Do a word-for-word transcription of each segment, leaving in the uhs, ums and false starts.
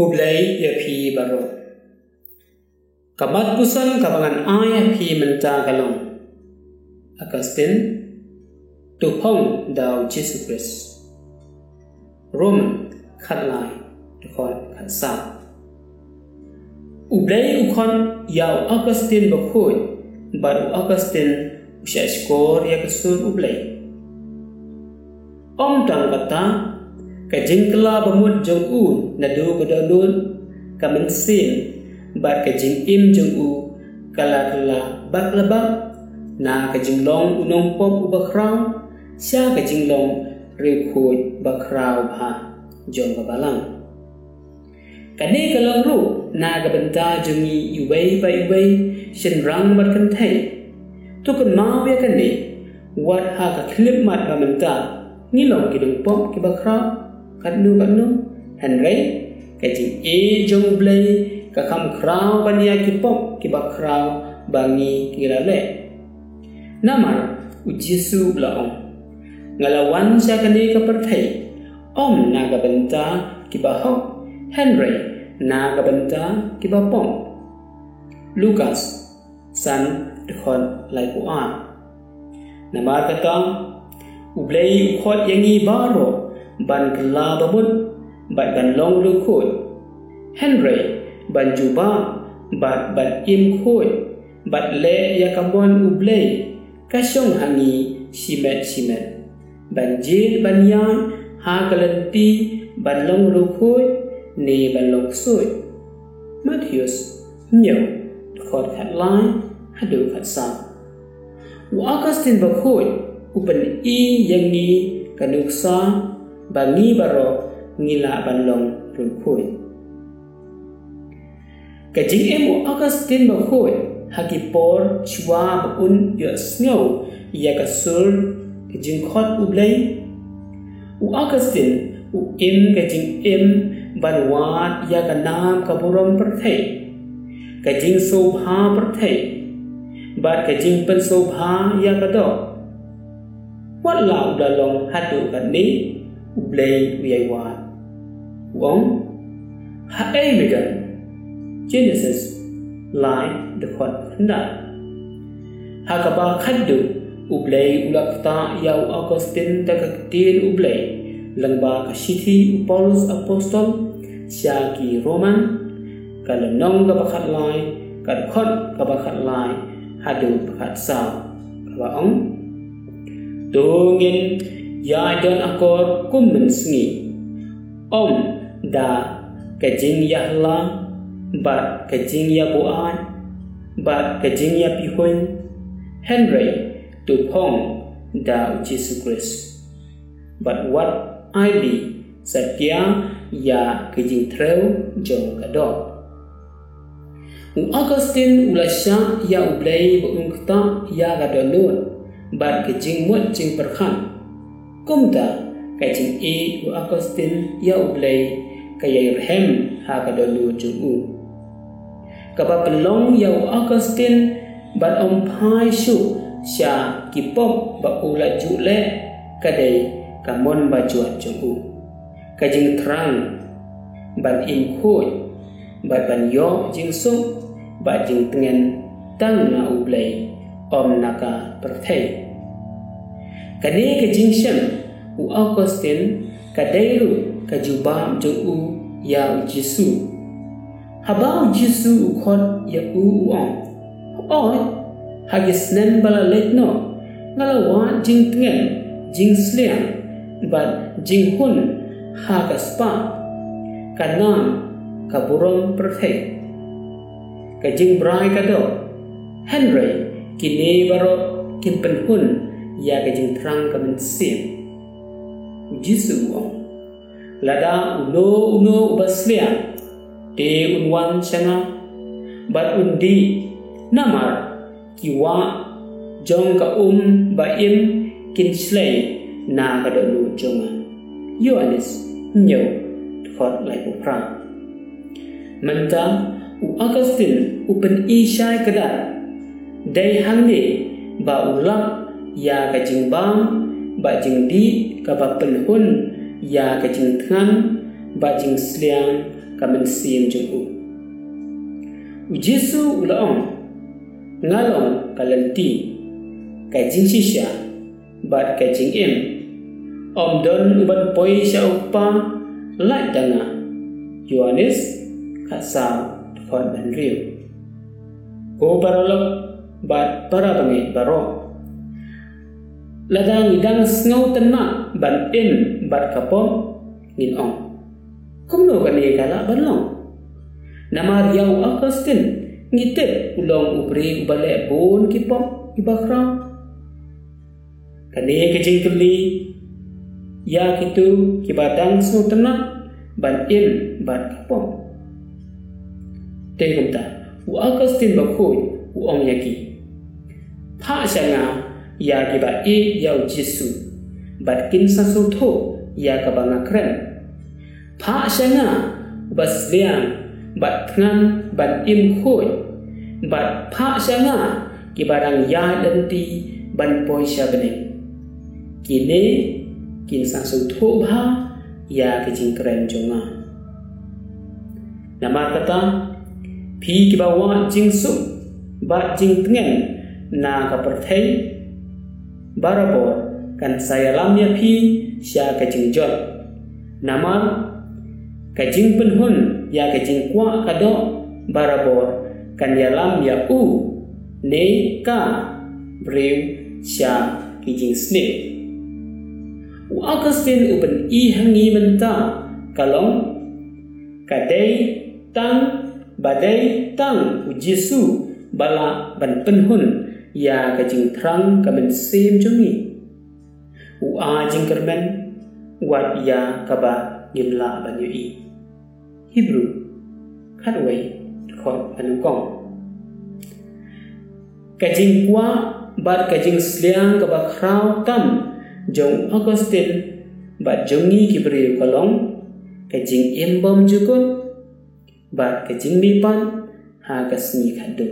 U Blei ïa phi baroh. Ka mat puson kaba ngan ai ha phi mynta ka long: Augustine, to phong da u Jisu Khrist. Rom khatlai, dkhot khatsaw. U Blei u khot ïa u Augustine bakhuid, bad u Augustine u shahshkor ïa ka sur U Blei. Ym tang kata, ka jingkylla bamut jong u naduh ka dohnud, ka mynsiem, bad ka jingim jong u ka la kylla bak la bak, na ka jinglong u nongpop uba khraw sha ka jinglong riewkhuid bakhraw bha jong ka Balang. Kane ka long ruh na ka bynta jong ngi iwei pa iwei, shynrang bad kynthei. To kynmaw ïa kane, wat ha ka khyllipmat ba mynta ngi long ki nongpop kiba khraw katno katno, hynrei ka jingïeit jong U Blei ka kham khraw ban ïa ki pop kiba khraw ba ngi ngi la leh. Namar u Jisu u la ong: Nga la wan sha kane ka pyrthei ym na ka bynta kiba hok, hynrei na ka bynta kiba pop. Lukas san, dkhot laiphew ar. Namar kata, U Blei u khot ïa ngi baroh ban kylla bamut bad ban long riewkhuid, hynrei ban jubab bad ban im khuid, bad leh ïa ka mon U Blei ka shong ha ngi shimet shimet, ban jied ban ïaid ha ka lynti ban long riewkhuid ne ban long ksuid. Mathaios hynñiew, dkhot khatlai haduh khatsaw. U Augustine bakhuid u pyni ïa ngi ka nuksa ba ngi baroh ngi lah ban long riewkhuid. Ka jingim u Augustine bakhuid ha ki por shuwa ba un ïohsngew ïa ka sur ka jingkhot U Blei. U Augustine u im ka jingim ban wad ïa ka nam ka burom pyrthei, ka jingsngewbha pyrthei, bad ka jingpynsngewbha ïa ka doh. Wat la u da long haduh katne, U Blei u ïai wad. U ong ha ei me don. Genesis lai, dkhot khyndai. Ha kaba khatduh, U Blei u la ktah ïa u Augustine da ka ktien U Blei lyngba ka shithi u Paulus Apostol sha ki Roman, ka lynnong kaba khatlai, ka dkhot kaba khatlai haduh ba khatsaw, kaba ong: To ngin ïa don akor kum mynsngi, ym da ka jingïahala bad ka jingïabuaid bad ka jingïapihuiñ, hynrei to phong da u Jisu Khrist, bad wat ai bi satia ïa ka jingtrew jong ka doh. U Augustine u la shah ïa U Blei ba un ktah ïa ka dohnud bad ka jingmut jingpyrkhat. Kumta ka jingïeit u Augustine ïa U Blei ka ïai rhem ha ka dohnud jong u. Kaba pynlong ïa u Augustine ban ym phai shuh sha ki pop ba u la ju leh ka dei ka mon bajot jong u, ka jingthrang ban im khuid bad ban ïoh jingsuk bad jingtngen tang na U Blei, ym na ka pyrthei. Kane ka jingshem u Augustine ka dei ruh ka jubab jong u ïa u Jisu. Haba u Jisu u khot ïa u, u ong: Hooid, ha ki snem ba la leit noh nga la wad jingtngen, jingsliang bad jinghun ha ka spah, ka nam, ka burom pyrthei, ka jingbrai ka doh. Hynrei kine baroh kin pynhun ïa ka jingthrang ka mynsiem. U Jisu u ong: Lada uno uno uba sliang, te un wan sha nga bad un dih, namar ki wah jong ka um ba im kin shlei na ka dohnud jong nga. Ïoannis hynñiew, dkhot laiphew phra. Mynta u Augustine u pyni shai kdar: Dei hangne ba u lap ïa ka jingbam bad jingdih kaba pynhun ïa ka jingthngan bad jingsliang ka mynsiem jong u. U Jisu u la ong, nga long ka lynti, ka jingshisha, bad ka jingim. Ym don u ban poi sha u Kpa lait da nga. Ïoannis khatsaw dkhot ba hynriew. Ko paralok bad para bangeit baroh, lada ngi dang sngewtynnat ban im bad ka pop, ngin ong, kumno kane ka lah ban long? Namar ïa u Augustine ngi tip u long u briew uba leh bun ki pop kiba khraw. Kane ka jingkylli ïa kito kiba dang sngewtynnat ban im bad ka pop. Te kumta, u Augustine bakhuid u ong ïa ki, phah sha nga ïa kiba ïeit ïa u Jisu, bad kin sa sngewthuh ïa kaba nga kren. Phah sha nga uba sliang bad thngan ban im khuid, bad phah sha nga kiba dang ïaid lynti ban poi sha bneng. Kine kin sa sngewthuh bha ïa ka jingkren jong nga. Namar kata, phi kiba wad jingsuk bad jingtngen na ka pyrthei, barabor kan sa ïalam ïa phi sha ka jingjot. Namar ka jingpynhun ïa ka jingkwah ka doh barabor kan ïalam ïa u ne ka briew sha ki jingsniew. U Augustine u pyni ha ngi mynta ka long, ka dei tang, ba dei tang u Jisu ba lah ban pynhun ïa ka jingthrang ka mynsiem jong ngi. U ai jingkyrmen wat ïa kaba ngim lah ban ïohi. Hebru khatwei, dkhot ba nyngkong. Ka jingkwah bad ka jingsliang kaba khraw tam jong u Augustine bad jong ngi ki briew ka long ka jingim bymjukut bad ka jingmihpat ha ka sngi khatduh.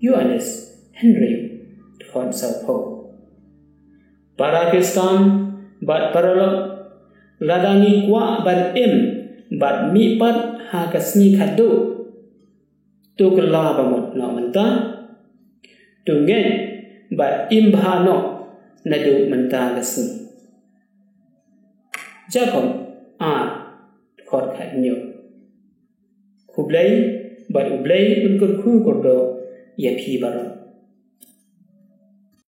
Ïoannis hynriew, dkhot sawphew. Para Khristan bad paralok, lada ngi kwah ban im bad mihpat ha ka sngi khatduh, to kylla ba mut noh mynta. To ngeit bad im bha noh naduh mynta ka sngi. Jakob ar, dkhot khathynñiew. Khublei bad U Blei un kyrkhu kyrdoh ïa phi baroh.